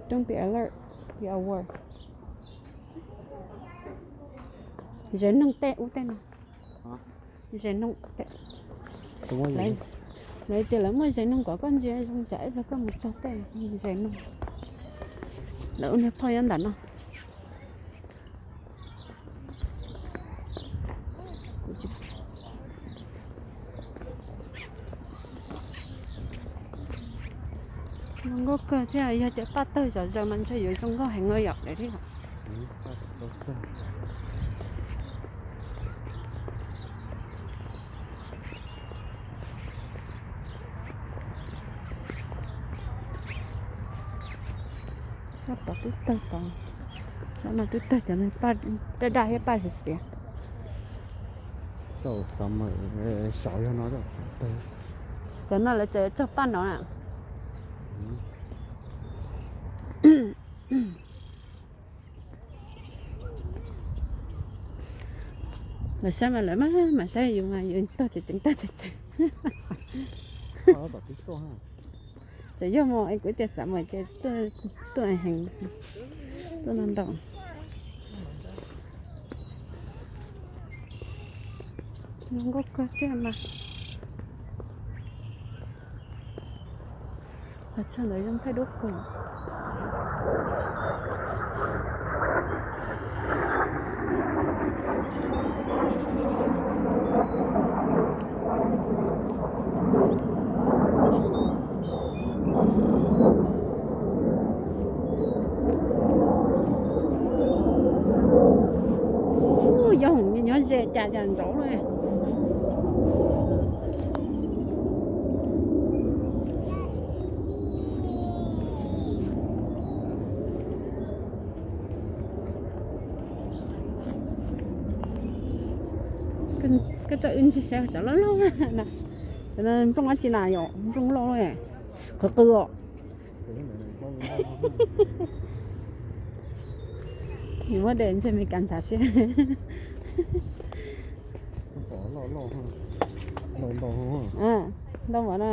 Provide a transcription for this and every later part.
Don't be alert, be aware. Zes noog tej ub tej no. Zes noog tej. Lawv tias lawv muaj zes noog kom koj ntsia zoo tsam ib pliag koj mus txog tej zes noog. Lawv ua niag phauj nyob ntawm no. Zoo nkauj kawg thiab, yog tias paj tawg zom zaws mas ntshe yuav zoo nkauj heev no yom. Sab tod twb tawg tod, sab no twb tawg cov daj daj thiab paj xiav xiav. Cov no lawv tseem txog paj no na. Lawv saib mas lawv mas, mas saib yus mas yus tog ces tseem tog ces tseem. Tseem yog mus es kuv tias xav mus ces tuaj heev, tuaj no ntau. Zoo nkauj kawg thiab mas. Los txog ntawd zoo thaij duab kawg. Ub, yog nyob ze cas cas nrov li. Koj txawj wb ntsia saib cov loj loj na. Cov no nplooj dab tsi na yom, nplooj loj loj, qhwv qw os. Yus muab de ntshe Meskas ntshav siab. Ntau mas na,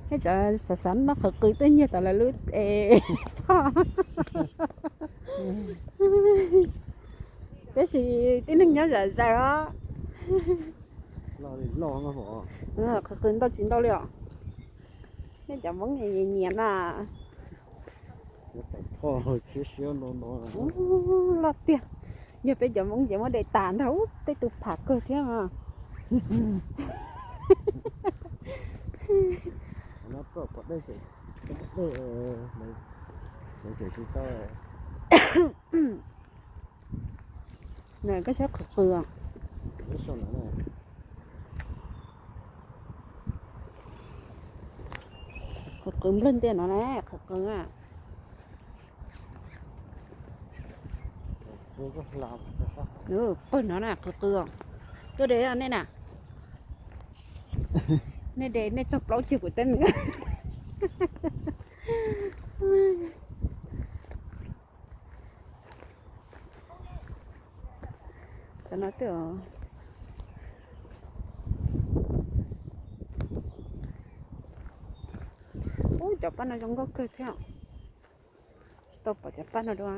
thiab cov xav xav noj qhwv qw tuaj nyiag tom lawv lub es. Tab sis tib neeg nyob zam zaws os. Qhwv qw ntau tsis ntau li os. Nej cov Hmoob nyiam nyiam na. Loj tiag. Yog peb cov Hmoob ces muab de tas ntag, tej tus pham kawg thiab mas. Koj saib qhwv qw, qhwv qw nplawg ntiaj no na, qhwv qw na. Pawg no na qhwv qw. Tuaj de nej na. Nej de nej txog plaub ceg kuv teeb meem. Cov no twb, ub, cov paj no zoo nkauj kawg thiab. Tsis tau pom cov paj no dua.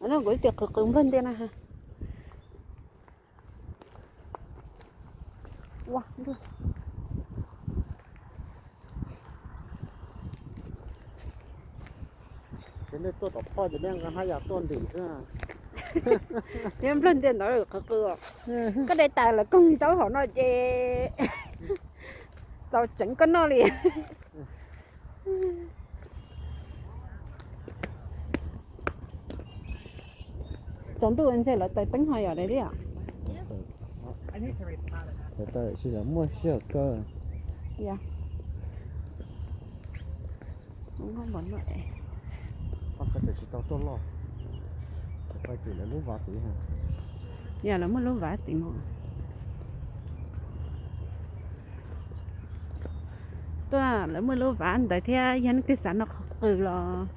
No kuv tias qhwv qw nplawg ntiaj na. Ces nej tuaj tom phoj ces nej nqa haj yam tuaj ntim xwb. Nyob nplawg ntiaj ntawd qhwv qw. Koj de tas lawv koog zaub hauv no ces txaus tseev koj noj li. Tsaus ntuj ntshe lawv taws teeb ho yom li. Tsis lawv muaj sij hawm kawg. Yog lawv muaj lub vav tim no. Tuaj, lawv muaj lub vav ntawd thiab, yog leej twg xav noj qhov qws los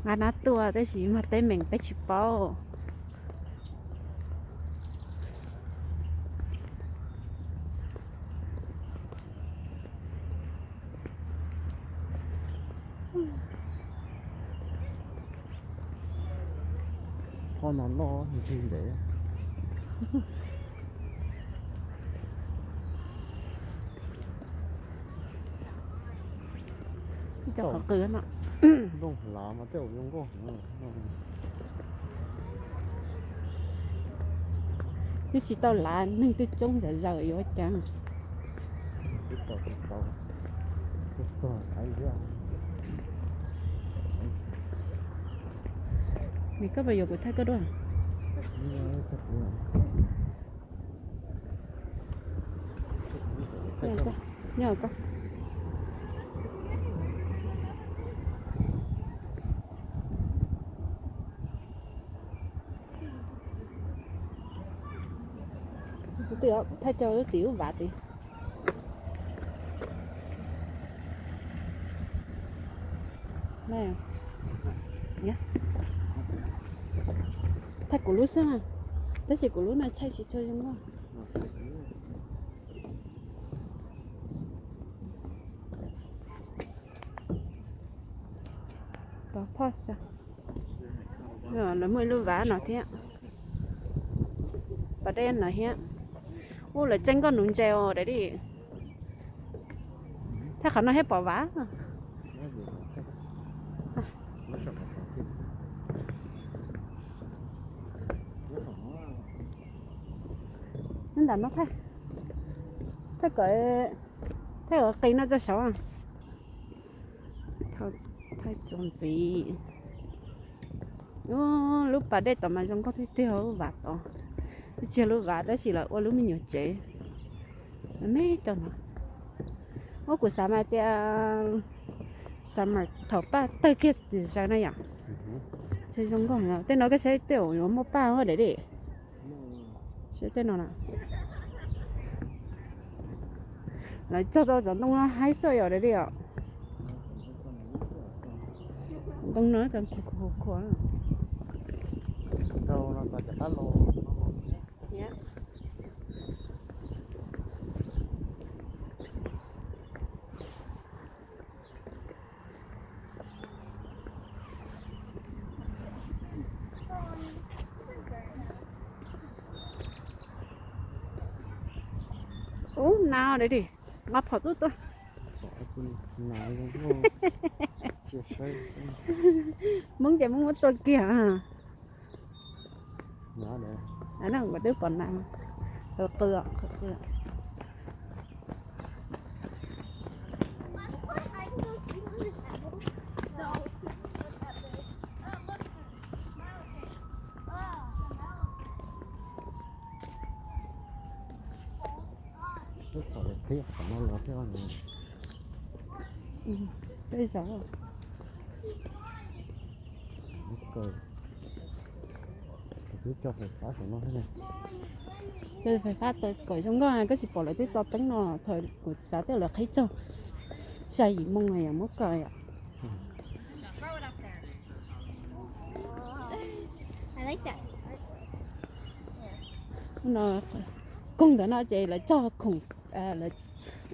nqa nab tuaj, tab sis mag teeb meem peb tsis paub. Qhov no loj ntxig ntev. Cov qhov qw no. Nplooj hlav mas tej zaum zoo nkauj heev. Twb tsis tau lav, neeg twb coob zom zaws yuav cas. Nws koj puas yuav kuv thaij koj dua? Nyob koj. Kuv twb thaij cov tim lub vav tid. Thaij kuv lub xwb, tab sis kuv lub no thaij tsis tshua zoo nkauj. Tov phoj xwb. Lawv muaj ib lub vav no thiab. Pas dej no thiab. Ub, lawv tseem nkauj nuv ntses os dam di. Thaij qhov no thiab pom vav. Nyob nram no thaij, thaij kom, thaij kom qis no tso saud. Thaij txuas ntxiv. Lub pas dej tom mas zoo nkauj tiag tiag, lub vav tod. Twb tsis yog lub vav tab sis lawv ua lub me nyuam tsev me cov no. Ub, kuv xav mas tias summer thaum paj tawg kiag tsis zaws na yom. Tsis zoo nkauj. Tej no koj saib tej zaum yuav muaj paj dam di. Saib tej no na. Lawv txog tau cov ntoo no haib xwb yom dam di os. Ntoo no khuv khuav. Ub, nas dam di, mas phom tuaj tuaj. Hmoob ces Hmoob muab tua kiag. Kuv twb pom nas, qw qw qw qw. Tej zaum twb tso fais fab saum no thiab. Tso fais fab kom zoo nkauj, koj tsis pom lawv twb tso teeb no, thaum kuv xav tias lawv qhib tsaug xya yim moo no yog muab kaw yom. No, koog ntawm no ces lawv tso khoom,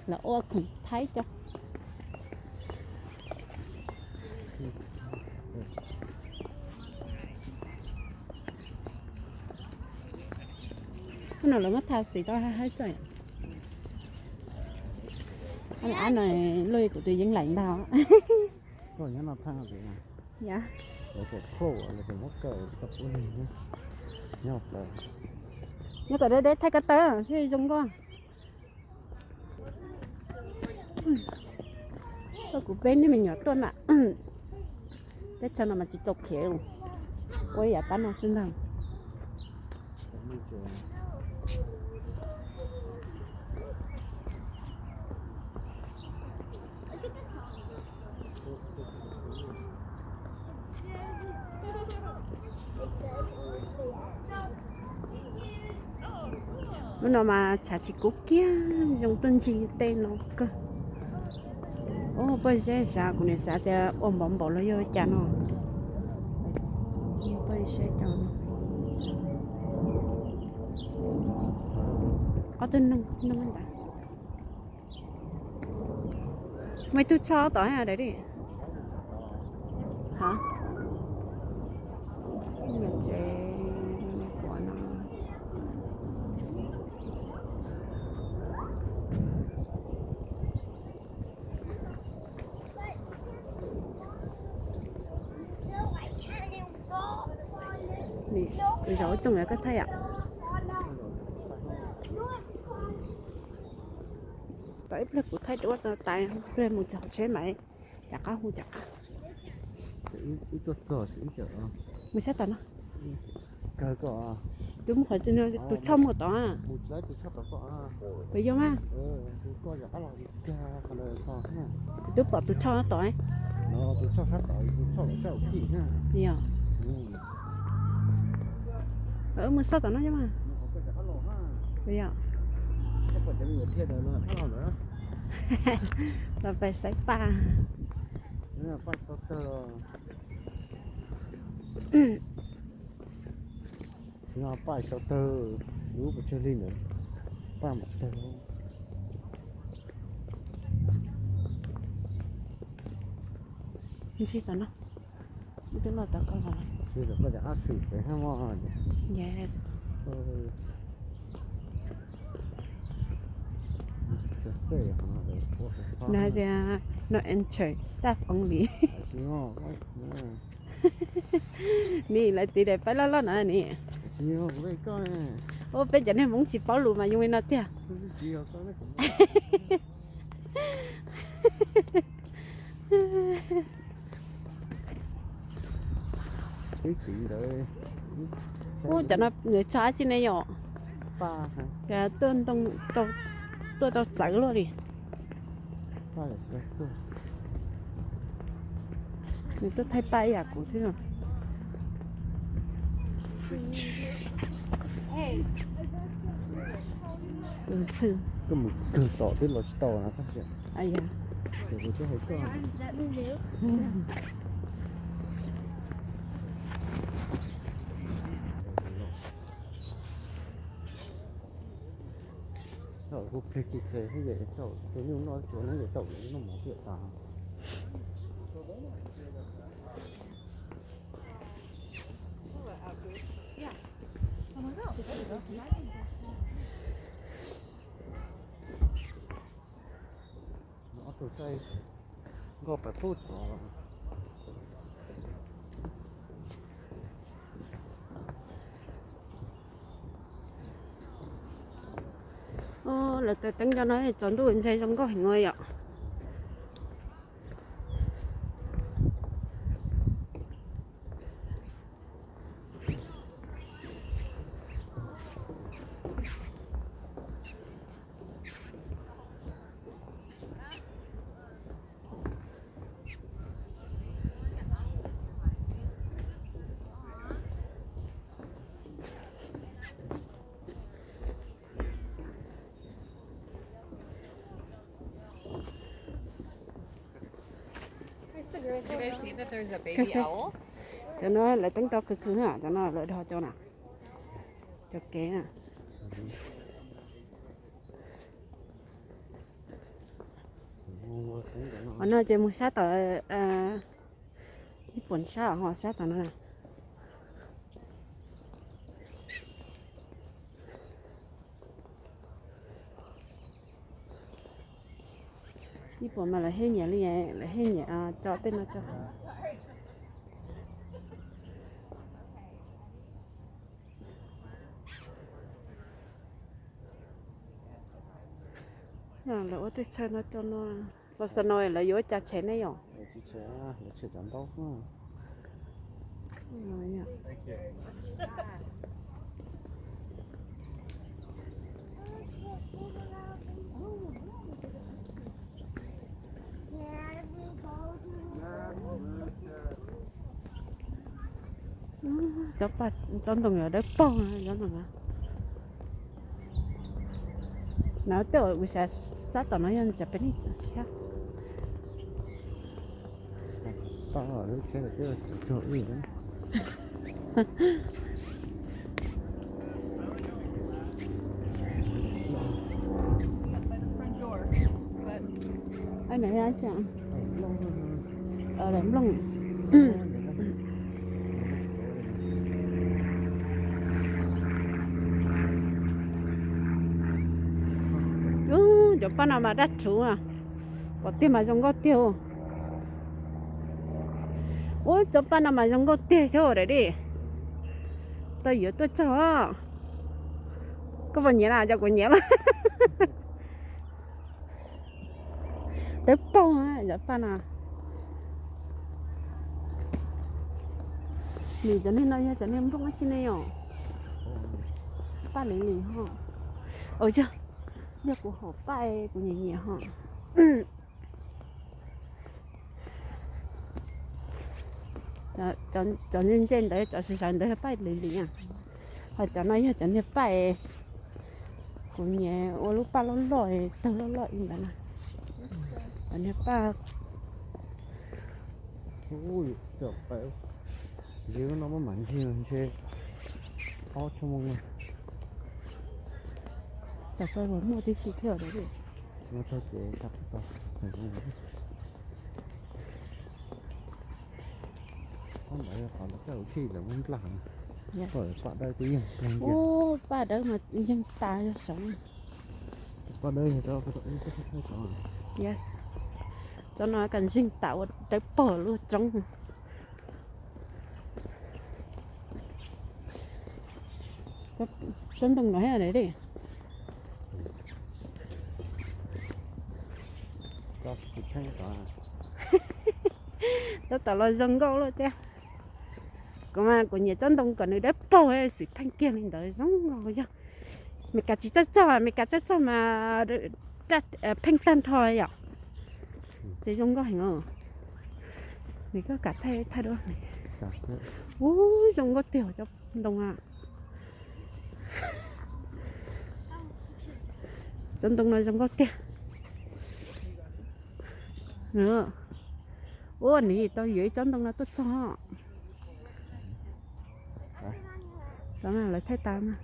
lawv ua khoom Thaib cov. Hnub no lawv muab tha xis tau haib xwb. Ab no luj kuv tus yeeb laim ntag. Nyob kom deb deb thaij koj tawb thiaj zoo nkauj. Txoj kuv peb niag me nyuam tuaj na. Teb chaws no mas tsis txaus khiav, ua ib yam pab no xwb ntag. Lub no mas tshav tsis kub kiag, zoo tuaj ntsig tej no kawg. Ub, pob zeb sav, kuv nim xav tias ua npaum npaum los yog cas no. Pob zeb cov, ob tug noog, noog ntawd. Muaj ib tug tshaj tod dam di. Hov, nyuam tsev, nyuam tsev quav no. Zaum tsoom yuav koj thaij yom. Tom ib pliag kuv thaij duab tau tas, ib pliag mus txog hauv tsheb mas rov qab hu rov qab. Mus sab tom no. Twb muaj qhov tus tshoj muaj tod. Puas yog mas? Kuv twb pom tus tshoj no tod. Yog. Wb mus sab tom no yom mas. Puas yog? Los pais saib paj. Paj sau tawg, lub pes tsawg li ntawd, paj npaum tawg. Ntsis tom no, twb los tom koj los. Koj cov qab fim pem hab mog. Yes. No tias no entry, staff only. Ni lawv tiv daim paib loj loj no ni. Ua peb cov neeg Hmoob tsis paub lus mas zoo li no tiag. Ub, cov no nws tso dab tsi ne yom? Tuaj tau txawv luaj li. Nws tuaj thaij paj ib yam kuv thiab. Tus ntxhw. Koj mus kawg tom twb los tsis tau na. Kuv twb hais koj. Kuv plig kis khes xwb ces tau tus nyuj noj tsuav no ces tau noj mov tiam tas. Ob tug saib nkauj pais pub tod. Lawv taws teeb rau no tsaus ntuj ntse zoo nkauj heev no yom. Cov no lawv teeb tau kawg kawg na, cov no lawv dhos cov na, cov kev na. Qhov no ces mus sab tom Ib puas sab ho sab tom no na. Ib puas mas lawv hej nyiam li, lawv hej nyiam tso tej no tso. Lawv ua tej chaw no rau no. Los xav no lawv yuav ua cas tshem ne yom? Cov ntoo yuav dawb paug cov ntoo no. Na tej uas sab tom no yog Japanese tshab. Daim nplooj. Cov paj no mas daj rhuv, pom tiag mas zoo nkauj tiag. Ub, cov paj no mas zoo nkauj tiag thiab daim di. Tau yuav tuaj txog. Koj puas nyiam na? Cov kuv nyiam lawm. Dawb paug cov paj no. Nws cov niag no yog cov niag nplooj dab tsi ne yom? Paj lim lim ho. Yog, yog kuv hom paj kuv nyiam nyiam ho. Cov ntse ntse ntawd, cov sawv sawv ntawd yog paj lim lim. Ho cov no yog cov niag paj kuv nyiam ua lub paj loj loj, tawg loj loj ib ntawd na. Cov niag paj. Ub, cov paj, no maj mam ncig ntshe ob xuab moos na. Cov paj uas muaj tib si thiab. Txog ces tau. Qhov ntawd yog qhov lawv coj ua thij lawv muab nplaj. Paj dawb mas yeej tas yog saud. Cov no kam ntseeg tas ua dawb paug lub roob. Tsob ntoo no thiab. Tab tom los zoo nkauj lawm thiab. Kuv mas kuv nyiam tsob ntoo kom nws dawb paug, xwm pheej kiag li ntawd zoo nkauj. Yog Meskas tsis txawj txog, Meskas txawj txog mas pheej tag nrho yom. Ces zoo nkauj heev os. Nws koj kam thaij thaij dua. Ub, zoo nkauj tiag cov ntoo a. Cov ntoo no zoo nkauj tiag. Ua nws tau yuav ib tsob ntoo no tuaj txog. Lawv thaij tas mas.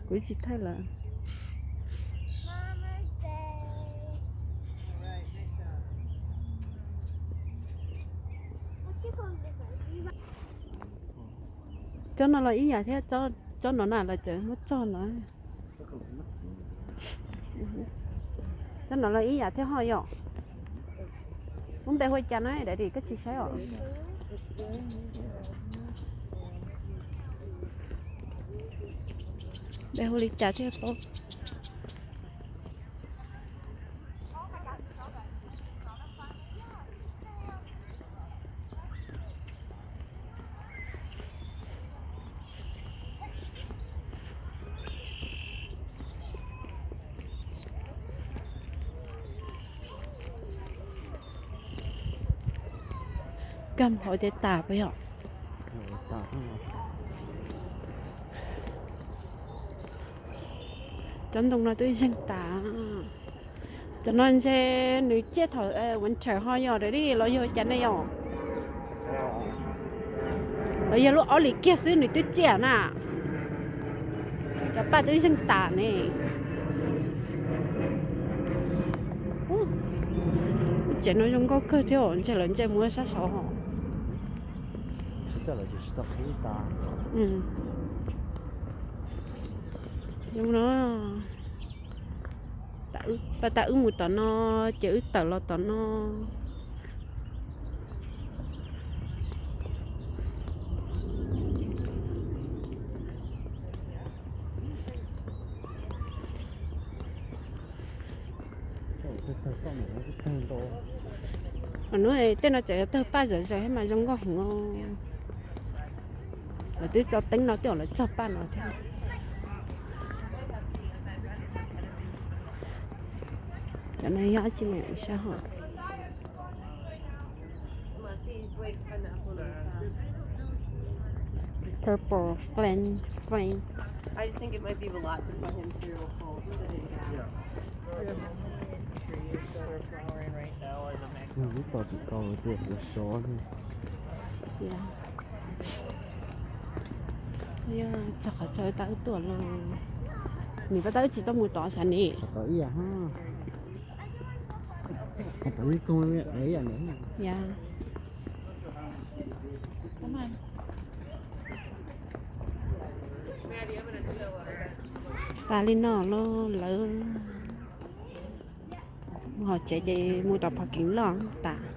Kuv tsis thaij lawm. Tsob no los ib yam thiab, tsob no na lawv tseem muab txog lawm. Tsob no los ib yam thiab ho yom. Lub npe hu li cas na, daim di koj tsis saib os. Npe hu li cas thiab paub. Kaj hauv ces tas puas yog? Cov ntoo no twb yeej tas. Cov no ntshe nws ciaj thaum winter ho yog li los yog cas ne yom? Los yog lub ob hlis kiag xwb nws twb ciaj na. Cov paj twb yeej tas ne. Tsev no zoo nkauj kawg thiab, ntshe lawv ntsej muag sab saud. Zoo no. Pas tas wb mus tom no, ces wb tawm los tom no. Hnub tej no tseem yog tawg paj zom zaws thiab mas zoo nkauj heev os. Lawv twb tso teeb no twb yog lawv txog paj no thiab. Cov no yog dab tsi ne, ua siab hos. Purple flame, flame. Lub tos tsis tau tias kuv sov li. Txog qhov chaw tab wb tuaj los, nws tab wb tsis tau mus tod sav ni. Tod ib yam. Ya. Tas li no los lawv mus hauv tsev ces mus rau parking loj tas.